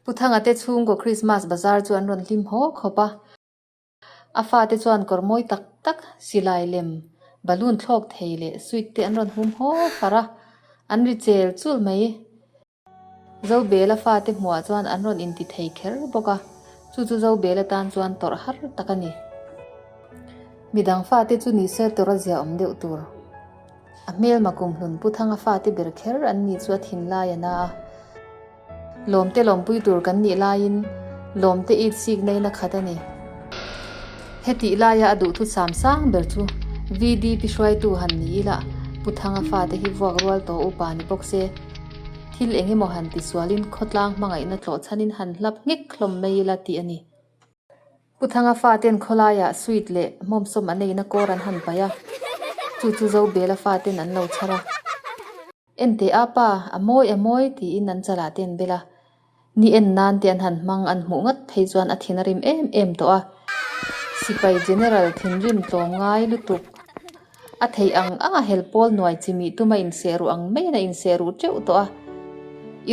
Pu Thanga te chhungkaw Krismas bazar chu an rawn hlim haw khawp a. A fate chuan kawr mawi tak tak, silai lem, balloon thlawk thei leh sweet te an rawn hum haw far a, an ri chel chul mai. Zobela fate hmuah chuan an rawn inti thei kher bawk a, chu chu Zobela tan chuan tawrh har tak a ni. Midang fate chu ni se tawrh a zia awm deuh tur. A hmelma kumhlun Pu Thanga fate ber kher an ni chu a thinlai a na a. Lawmte lawmpui tur kan nih laiin lawmte it sik nain a khat a ni. Hetih laia a duhthu sam sang ber chu VDP hruaitu han ni ila Pu Thanga fate hi vuak rual tawh upa ni bawk se, thil eng emaw han tisualin khawtlang hmangaihna tlawh chhanin han hlap nghek hlawm mai ila tih a ni. Pu Thanga faten khawlaiah sweet leh hmawmsawm an eina kawr an han paih a, chu chu Zobela faten an lo chhar a. Enteh a pa, a mawi a mawi tiin an chalah te an bel a. Ni en nan te an han hmang an hmuh ngat phei chuan a thin a rim em em tawh a. Sipai General thinrim tlawm ngai lutuk. A theih ang ang a hel pawl nuai chi mih tuma inseh ruh ang maiin a inseh ruh teuh tawh a.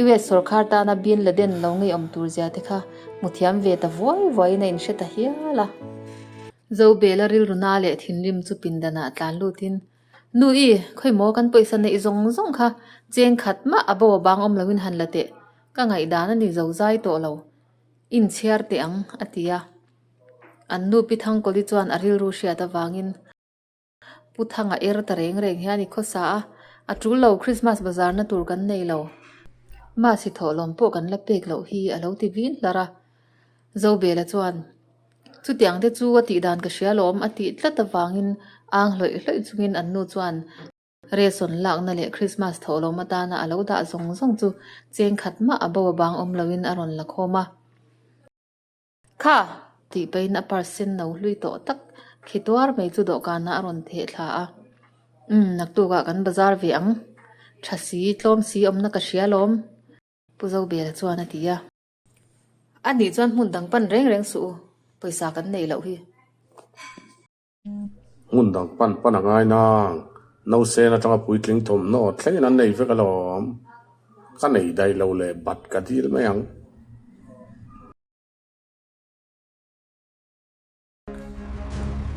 US sawrkhar tana Bin Laden lo ngeiawm tur zia te kha hmu thiam ve ta vuai vuaiin a inhre ta hial a. Zobela rilru na leh thinrim chu pindanah tlan lutin, Nu i, khawimaw kan pawisa neih zawng zawng kha cheng khat mah a bo a bang awm loin han la teh, ka ngaihdan a ni zo zai tawh lo. Inchhiar teh ang, a ti a. An nu Pi Thangkawli chuan a rilru hriat avangin, Pu Thanga er ta reng reng hian i khawsa a, a tul lo Christmas bazar na tur kan nei lo. Mahse thawhlawm pawh kan la pek loh hi a lo ti vin hlar a. Zobela chuan, Chutiang te chu a tih dan ka hria lawm a tih tlat avangin ang hlawih hlawih chungin an nu chuan Reson lakna leh Christmas thawhlawm atana a lo dah zawng zawng chu cheng khat mah a bo a bang awm loin a rawn la khawm a. Kha! Tih pahin a purse sen no hlui tawh tak khi tuar mai chu dawhkanah a rawn theh thla a. Umm, naktukah kan bazar ve ang. Tha si, tlawm si awmna ka hria lawm, Pu Zobela chuan a ti a. A nih chuan hmun dang pan reng reng suh u, pawisa kan neih loh hi. Hmun dang pan pan a ngai nang, Nausen atanga puitling thawmhnaw thlengin an nei vek alawm. Ka nei daih lo leh bat ka dil mai ang.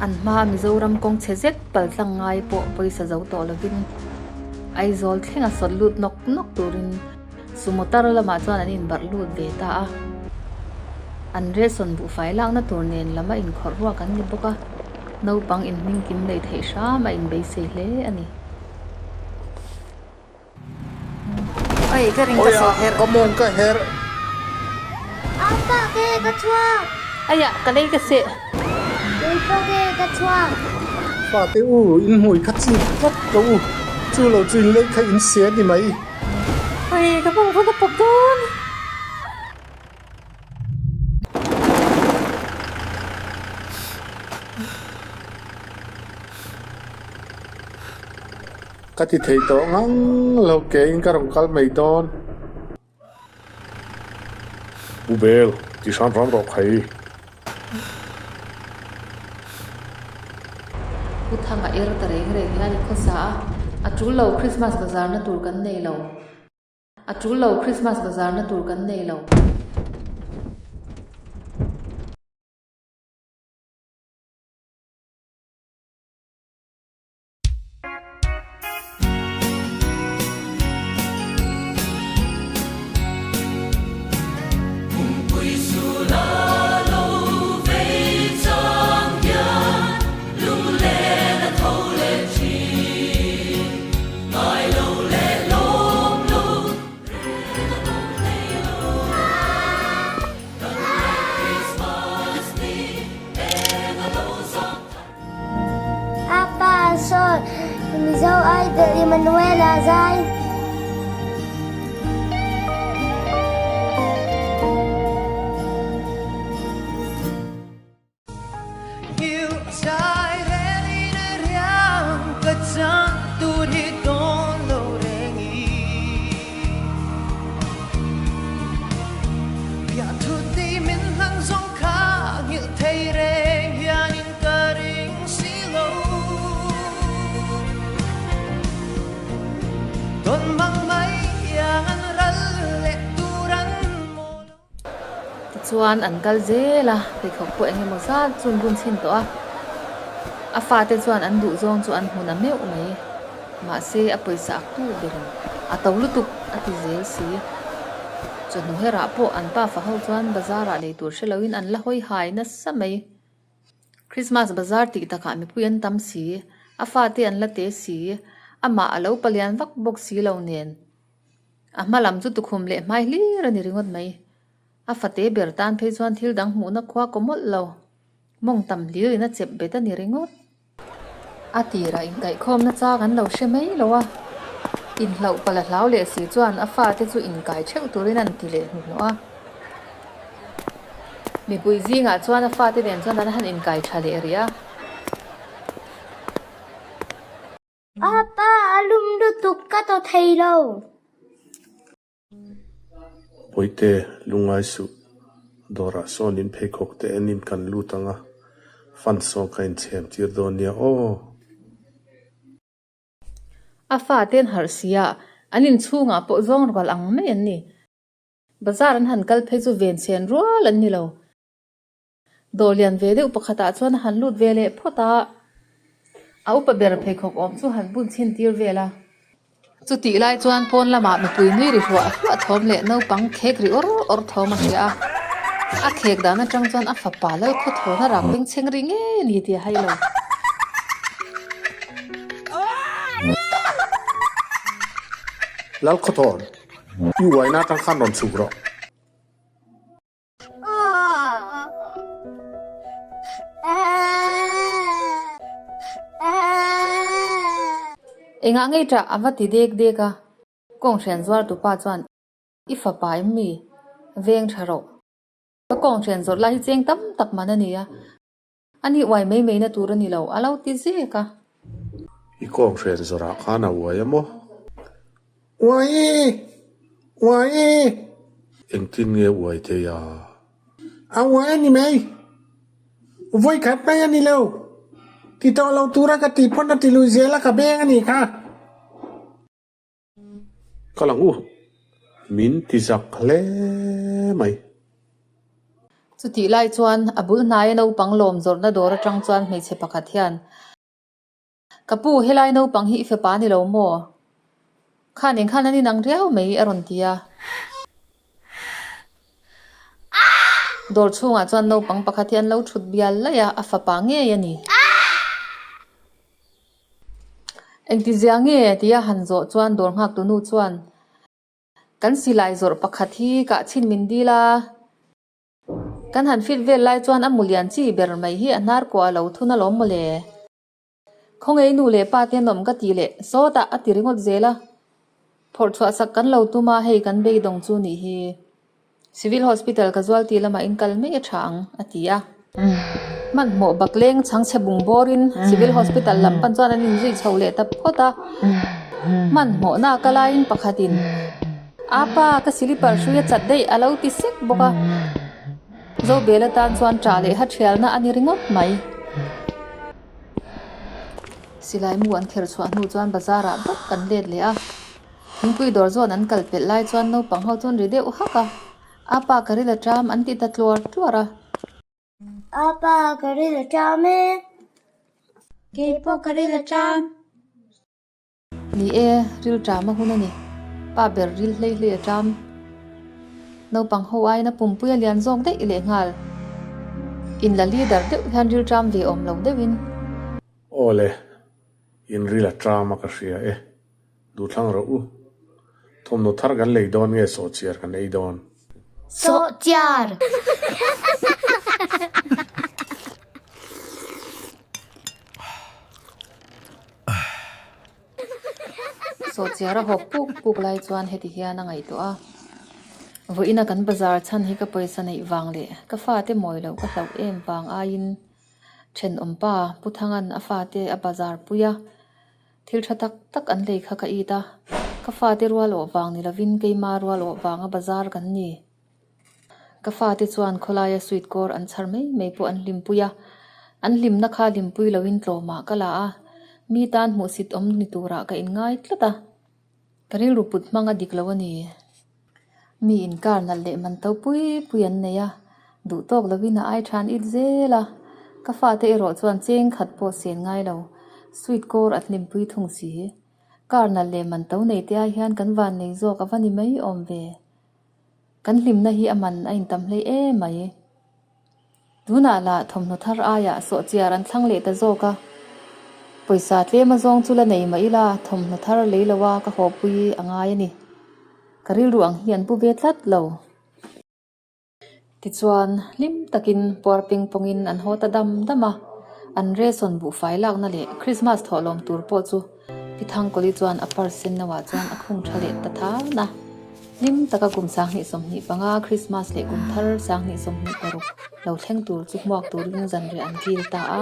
An hmaa Mizoram kawng chhe zet paltlang ngai pawh pawisa zo tawh lovin Aizawl thlenga sawt lut nawk nawk turin Sumo tar lamah chuan an inbarh lut ve ta a. An resawn buhfai lakna tur nen lam a inkhawrh ruak an ni bawk a, naupang inhming kim nei theih hram a inbeisei hle a ni. Oi, ka ring ka sawh herh. Ka mawng ka herh. Apa ke ka chhuak. Aiah, ka lei ka seh. Kei pawh ke ka chhuak. Fate u, in hmui kha chip tlat ka u. Chu lo chu in lei kha in se a ni mai. Oi, ka mawng pawn a pawp dawn. Ka ti thei tawh ngang lo kein ka rawn kal mai dawn. Pu Bel, ti hram hram rawh khai. Pu Thanga er ta reng reng hian i khawsa a, a tul lo Christmas bazar na tur kan nei lo. A tul lo Christmas bazar na tur kan nei lo. Apa saw Mizo Idol Emmanuela zai. Tichuan an kal zel a, pheikhawk pawh eng emaw zat chu an bun chhin tawh a. A fate chuan an duh zawng chu an hmu na meuh mai. Mahse a pawisa ak tu berin a to lutuk a ti zel si. Chawhnu herah pawh an pafa ho chuan bazar ah lei tur hre loin an la hawi hai nasa mai. Christmas bazar tih takah mipui an tam si, a fate an la te si, amah a lo palian vak bawk si lo nen. A hma lam chu tukhum leh hmai hlir a ni ringawt mai. A fate ber tan phei chuan thil dang hmuhna khua kaw mawlh lo. Mawng tam hlirin a chep bet a ni ringawt. A tirah inkaihkhawmna chang an lo hre mai lo a, inhlauh palh a hlau leh si chuan a fate chu inkai theuh turin an ti leh hnuhnawh a. Mipui zingah chuan a fate nen chuan an han inkai tha leh rih a. Apa, a lum lutuk ka tawh thei lo. Pawite, lungngai suh. Dawrah sawn in pheikhawk te enin kan lut ang a, fan sawn ka inchhem tir dawn nia aw. A fate an harh si a, an inchhungah pawh zawng rual ang mai an ni. Bazar an han kal phei chu ven chhen rual an ni lo. Dawr lian ve deuh pakhatah chuan a han lut ve leh phawt a, a upa ber pheikhawk awm chu han bun chhin tir vel a. Chutih lai chuan pawn lamah mipui nui ri hluah hluah thawm leh naupang khek ri awr awr thawm a hria a. A khek dan atang chuan a fapa Lalkhawthawn a rak bengchheng ri ngei a ni tih a hai lo. Lalkhawthawn, i uaina atang khan rawn chhuk rawh. Engah ngei ṭah a va ti dek dek a, kawng hrian zuar tupa chuan i fapa em mi? Veng ṭha rawh. Ka kawng hrian zawrh lai hi cheng tam tak man a ni a, a ni uai mai mai na tur a ni lo, a lo ti zek a. I kawng hrian zawrh ah khan a uai a maw? Uai e! Uai e! Engtin nge uai thei a? A uai a ni mai. Vawi khat mai a ni lo. Ti tawh lo tura ka tih pawn a ti lui zel a ka beng a nih kha. Ka lang u, min ti zak hle mai. Chutih lai chuan a bul hnaia naupang lawm zawrhna dawr atang chuan hmeichhe pakhat hian, Ka pu, helai naupang hi i fapa ni lo maw? Khan eng khan an inang riau mai a rawn ti a. Dawr chhungah chuan naupang pakhat hi an lo thut bial laih a, a fapa ngei a ni. Engtizia nge tia han zawh chuan dawr nghak tu nu chuan kan silai zawrh pakhat hi kah chhin min dil a, kan han fit vel lai chuan a mu lian chi ber mai hi a hnar kuah a lo thun alawm mawle. Khawngei nu leh pa te an awm ka tih leh sawtah a ti ringawt zel a, phawrh chhuah sak kan lo tum a hei kan beidawng chu nih hi. Civil Hospital ka zual tih lamah in kal mai a tha ang, a ti a. Hmanhmawh bakleng chhangchhe bung bawrin Civil Hospital lam pan chuan an inzui chho leh ta phawt a. Hmanhmawhna ka laiin pakhatin, Apa, ka silipar hrui a chat daih a lo ti sek bawk a. Zobel atan chuan ṭah leh ha ṭhialna a ni ringawt mai. Silai mu an kher chhuah hnu chuan bazar ah bawk kan let leh a. Thingpui dawr zawn an kal pelh lai chuan naupang ho chuan ri deuh hak a, Apa ka ril a ṭam an ti ta tluar tluar a. Apa ka ril a ṭam e. Keipawh ka ril a ṭam. Ni e, ril ṭam a hun a ni. Pa ber ril hlei hlei a ṭam. Naupang ho aiin a pumpui a lian zawk daih lehnghal. Inla leader deuh hian ril ṭam ve awm lo deuhin. Aw le, in ril a ṭam a ka hria e. Duhthlang rawh u. Thawmhnaw thar kan lei dawn nge sawhchiar kan ei dawn? Sawhchiar! Sawhchiar a hawp puk puk lai chuan heti hian a ngaihtuah a. Vawiina kan bazar chhan hi ka pawisa neih vang leh ka fate mawi loh ka hlauh em vang aiin thenawmpa Pu Thanga'n a fate a bazar pui a. Thil tha tak tak an lei kha ka it a, ka fate rual awh vang ni lovin keima rual awh vanga bazar kan ni. Ka fate chuan khawlaia sweet kawr an chhar mai mai pawh an hlimpui a, an hlimna kha hlimpui loin tlawmah ka la a, mi tan hmuhsit awm ni turah ka inngai tlat a, ka rilru put hmang a dik lo a ni. Mi inkar nalh leh man to pui pui an nei a. Duh tawk lovin a ai than it zel a, ka fate erawh chuan cheng khat pawh sen ngai lo, sweet kawr a hlimpui thung si. Car nalh leh man to nei te ai hian kan van nei zawk a va ni mai awm ve. Kan hlimna hi a man a intam hlei em mai. Tunah lah thawmhnaw thar aiah sawhchiar an thlang leh ta zawk a, pawisa tlem a zawng chu la nei mah ila thawmhnaw thar lei lo a ka hawpui a ngai a ni. Ka rilru ang hi an pu ve tlat lo. Tichuan, hlim takin puar peng pawngin an haw ta dam dam a, an resawn buhfai lakna leh Krismas thawhlawm tur pawh chu Pi Thangkawli chuan a purse sen noah chuan a khung tha leh ta than a. Hlim taka kum 2025 Krismas leh kum thar 2026 lo thleng tur chu hmuak turin zanriah an kil ta a.